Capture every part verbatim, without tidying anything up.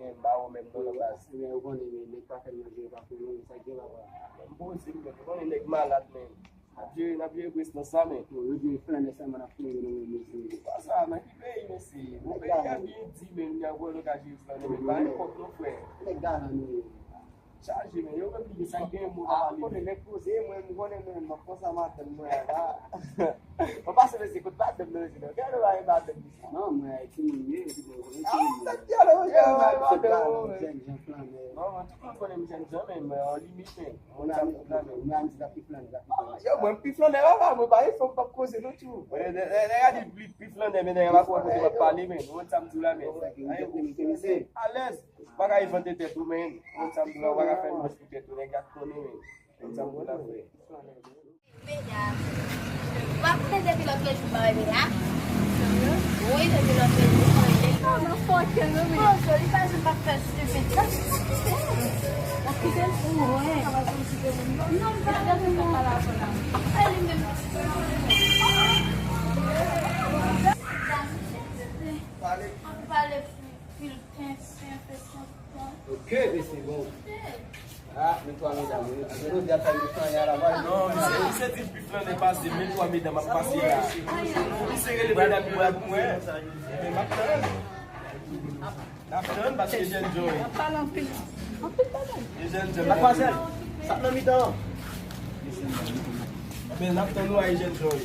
M pa wè menm non nan baz. Ebyen, ou konnen, men nèg pa fè manje, yo pa fè manje, sa k gen papa? M poze m, men ou konnen nèg malad, men. N ap jere, n ap jere prestans la, men. Bon, yo di flanè sèlman n ap flanè nan men mesye. Pa sa, nan ki peyi, mesye? Bon, peyi a byen di, men, kounye a, wè nou ka jere flanè, men pa nenpòt non, frè. Nèg galan nou ye. Chaje, men, yo menm li gen sa gen mo pa pale. Konnen nèg poze, mwen, m konnen mwen, m ap konsa madanm mwen la. Mwen pase mesye kot madanm nan, mesye, non. Gade la, e madanm li sa. Non, mwen, timoun ye, epi mwen konnen timoun ye. Ah, sa k gen la, mesye, mwen, madanm mwen, men. Jèn jan flanè. Non, mwen, tout moun konnen m jèn jan, men, mwen, an limit, men. Mwen, an limit, mwen, an limit, pi flanè, pi flanè. Yo, mwen, m pi flanè, papa, mwen, pa efò, m p ap koze, non, tjou. Nèg, nèg, nèg a di li pi flanè, men nèg a pa kwè kote m ap pale, men. Ou konn sa m di w la, men. Alèz. Ou pa ka envante tèt ou, men. Ou konn sa m di w la, ou pa ka fè lòs pou tèt ou, nèg la konnen, men. Ou konn sa m di w la, frè. Medam, w ap konnen depi lòt jou m pa wè Bela? Wi, depi lòt jou m pa wè Bela. Ah, nan fòkè, non, men. Pozo, li pa janm pa fè stupid sa. W ap kite l pou wè. Non, m pa janm pa pale avè l. E li menm. Ap pale. Pil pen, pen, pen, pen, pen. Ok, mesye, bon. Ah, men twa medam, wi. Apre nou di ap fè nou flanè a la, vwala. Non, misye, misye di pi flanè pase, men twa medam ap pase la. Misye rele medam yo la pou mwen. Ebyen, m ap tann. M ap tann paske jèn jan. Y ap pale anpil. Anpil bagay. E jèn jan. Madmwazèl, sa k nan mitan an? Ebyen, n ap tann ou a, e jèn jan.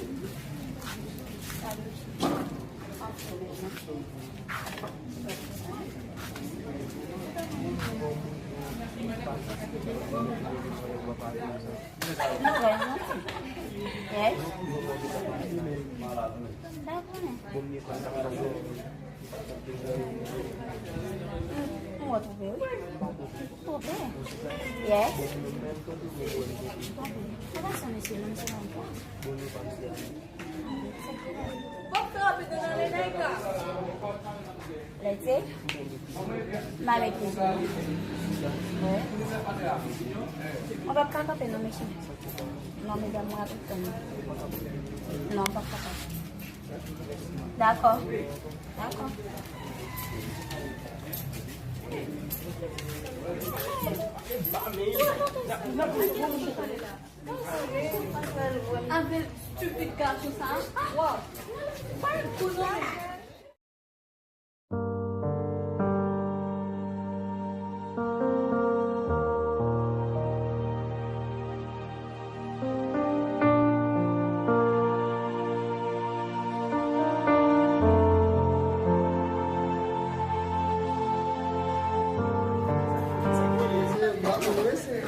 Yes. Ou retwouve, wi. Twouve. Yes. Sa pa sa, mesye, non, se pa yon pwen. Lete, m ale toujou. Wi. Mwen p ap ka kanpe non, mesye. Non, medam, mwen ap tann. Non, m p ap ka kanpe. Dakò. Dakò. Avè stupid gason sa. Waw. Pa yon kou non.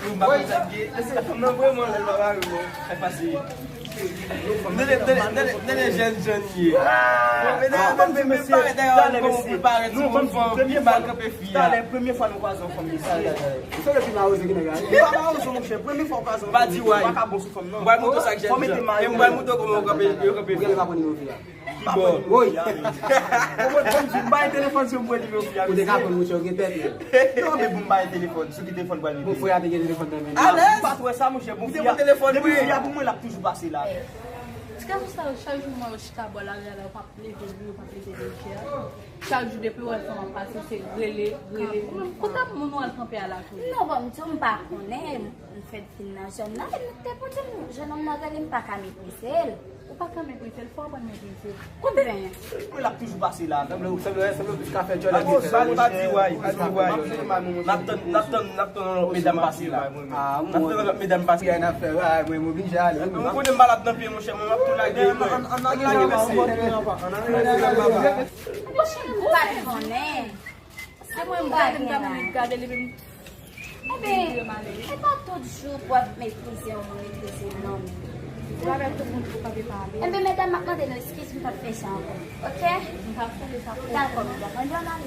Yo, m pa konn sa k gen. Fanm nan vreman lè l pa mare, bon. Sa k pase? Tande, tande, tande, tande jèn jan l ye. Bon, men nan fanm di menm parèt dèyè a, kòman pou l parèt sou yon fanm, li mal kanpe fi a. Talè, premye fwa nou kwaze yon fanm, li sa. Ou fè depi mawozo ki nèg la. Li pa mawozo, monchè, premye fwa w kwaze yon fanm, ou pa ka bon sou fanm, non. M pral montre w sa k jèn jan. E m pral montre w kòman yo kanpe, yo kanpe fi a. Ki bò? Woy. Ou konn, konn di, m bay telefòn si w pran nimewo fi a, mesye. Ou te ka konn, monchè, ou gen tèt, wi. Non, men pou m bay telefòn, sou ki telefòn pral mete? Bon, frè a te gen telefòn nan men. Alèz. M pa t wè sa, monchè, bon, fi a, depi fi a pou mwen, l ap toujou pase la. Ti gason sa yo, chak jou m wè yo chita bò lari a la, yo p ap leve, yo p ap leve de chè. Chak jou depi w wè fanm ap pase, se rele, rele. Kote moun ou al kanpe a la toujou? Non, bon, m di w, m pa konnen, m fèk vin nan zòn nan, e m te pou di m, jennonm nan rele m, pa ka meprize l. Ou pa ka meprize l, fò w aprann meprize l. Konbyen? Wi, l ap toujou pase la. Sanble, sanble, sanble w plis ka fè djòlè ke fè. Pa di way, pa di way. N ap tann, n ap tann, n ap tann lòt medam pase la. N ap tann lòt medam pase. N ap fè, mwen, mwen oblije ale. Ou konnen m pa l ap nan pye, monchè, mwen, m ap tou lage, mwen. Ann lage, mesye. Ann lage, mesye. Ou pa konnen. Se mwen m gade, m ta renmen gade li menm. Ebyen, e pa tout jou pou w ap meprize yon moun, meprize yon nonm. Se pa avèk tout moun pou w kanpe pale. Ebyen, medam, m ap mande nou eskiz, m p ap fè sa ankò. Oke? M p ap fè sa. Dakò, medam. Ann ale.